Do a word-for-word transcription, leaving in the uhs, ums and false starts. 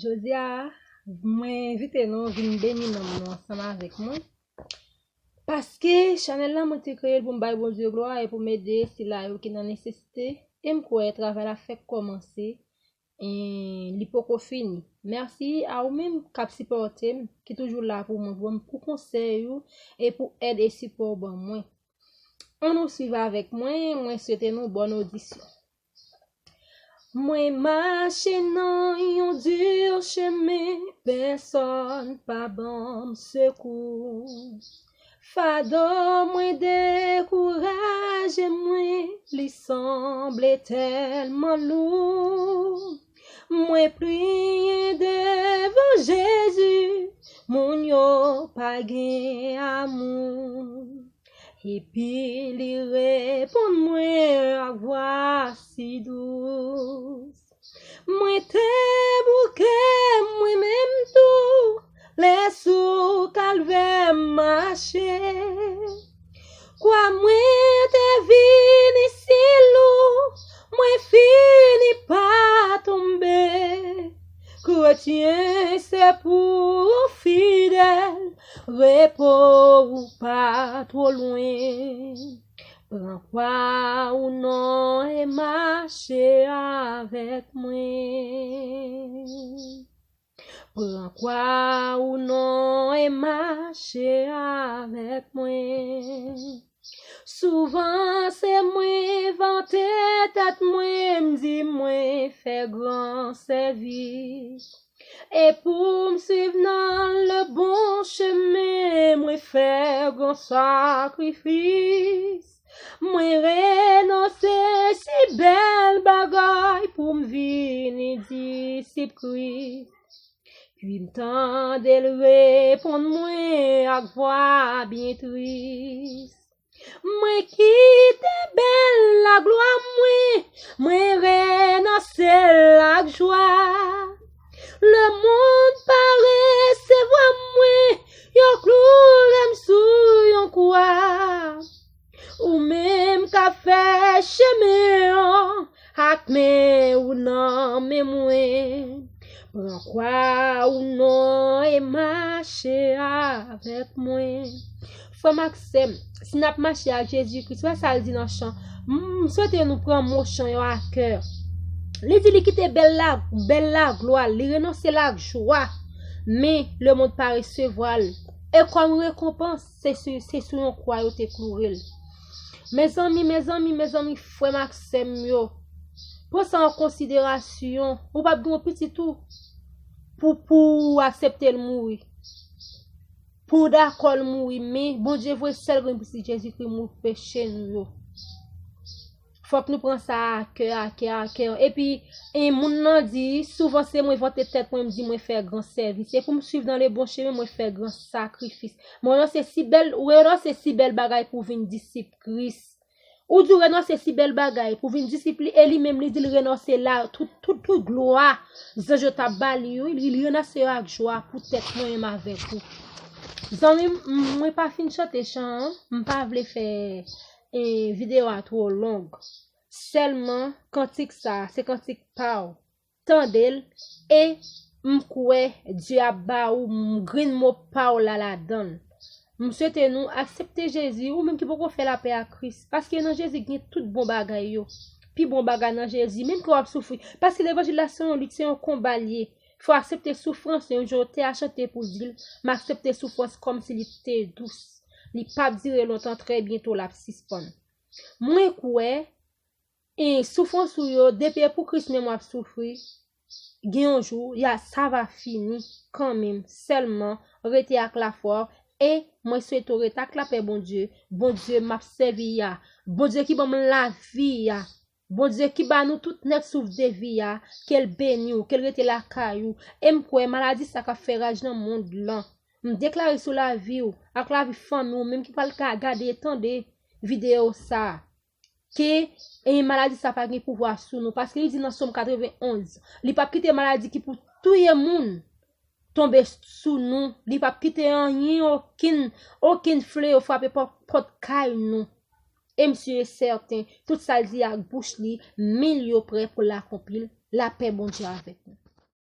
Jodi a, mwen envite nou vin beni nanm nou ansanm avèk mwen. Paske chanèl la, mwen te kreye l pou m bay Bondye glwa e pou m ede sila yo ki nan nesesite. E m kwè travay la fèk kòmanse, e li poko fini. Mèsi a ou menm k ap sipòte m, ki toujou la pou mwen, pou ban m pou konsèy ou e pou èd e sipò w ban mwen. Ann nou swiv avèk mwen, mwen swete nou bòn odisyon. Mwen mache nan yon di chemen, pèsòn pa ban m sekou. Fado mwen dekouraje mwen, li sanble tèlman lou. Mwen priye devan Jezi, moun yo pa gen amou. Epi li reponn mwen ak vwa si dous. Mwen te bouke mwen menm tou, lè sou kalvè m mache. Kwa mwen te vini si lou, mwen fini pa tonbe. Kretyen, se pou ou fidèl, repo ou pa twò lwen. Pran kwa ou non e mache avèk mwen. Pran kwa ou non e mache avèk mwen. Souvan se mwen vante tèt mwen, m di mwen fè gran sèvis. E pou m swiv nan le bon chemen, mwen fè gran sakrifis. Mwen renonse si bèl bagay pou m vini disip Kris. Pi m tande l reponn mwen ak vwa byen tris. Mwen kite bèl laglwa mwen, mwen renonse l ak jwa. Lemonn pa resevwa mwen, yo kloure m sou yon kwa. Ou menm k ap fè chemen an, ak men ou nan men mwen. Pran kwa ou non e mache avèk mwen. Frè m ak sè m, si n ap mache ak Jezi Kris, wè sa l di nan chan, m swete nou pran mo chan yo a kè. Li di li kite bèl la, bèl laglwa, li renonse l ak jwa, men lemonn pa resevwa l. E kòm rekonpans, se sou, se sou yon kwa yo te kloure l. Mezanmi, mezanmi, mezanmi, frè m ak sè m yo, pran sa an konsiderasyon. Ou p ap gen yon pitit ou pou, pou w aksepte l mouri. Pou w dakò l mouri, men Bondye voye sèl grenn pitit Jezikri mouri pou peche nou yo. Fòk nou pran sa a kè, a kè, a kè. Epi, e, moun nan di, souvan se mwen vante tèt mwen, m di mwen fè gran sèvis. E pou m swiv nan le bon chemen, mwen fè gran sakrifis. Mwen renonse si bèl, ou renonse si bèl bagay pou vin disip Kris. Ou di w renonse si bèl bagay pou vin disip li, e li menm li di l renonse la, tout, tout, tout glwa zanj yo t ap ba li yo, li, li renonse yo ak jwa pou tèt mwen menm avèk ou. Zanmi m, mwen pa fin chante chan an, m pa vle fè, e, videyo a twò long. Sèlman, kantik sa a, se kantik pa w. Tande l, e m kwè Dye ap ba ou m, grenn mo pa w la ladan l. M swete nou aksepte Jezi, ou menm ki poko fè lapè ak Kris, paske nan Jezi gen tout bon bagay yo. Pi bon bagay nan Jezi, menm ke w ap soufri, paske levanjil la se yon lit, se yon konba l ye. Fò w aksepte soufrans, yon jou te a chante pou di l, m aksepte soufrans kòmsi li te dous. Li p ap dire lontan, trè byento l ap sispann. Mwen kwè e soufrans ou yo, depi e pou Kris menm w ap soufri, gen yon jou, ya, sa va fini kanmenm. Sèlman, rete ak lafwa w, e mwen swete w rete ak lapè Bondye. Bondye m ap sèvi a, Bondye ki ban m lavi a, Bondye ki ba nou tout nèf souf de vi a, ke l beni w, ke l rete lakay ou. E m kwè maladi sa k ap fè raj nan mond lan, m deklare sou lavi w, ak lavi fanmi w, menm ki pral ka gade e tande videyo sa a, ke, e, maladi sa pa gen pouvwa sou nou, paske li di nan Sòm katrevenn onz, li p ap kite maladi ki pou touye moun tonbe sou nou, li p ap kite anyen, okenn, okenn fleyo frape pòt, pòt kay nou. E m si e sèten, tout sa l di ak bouch li, men l yo prè pou l akonpli l. Lapè Bondye avèk nou.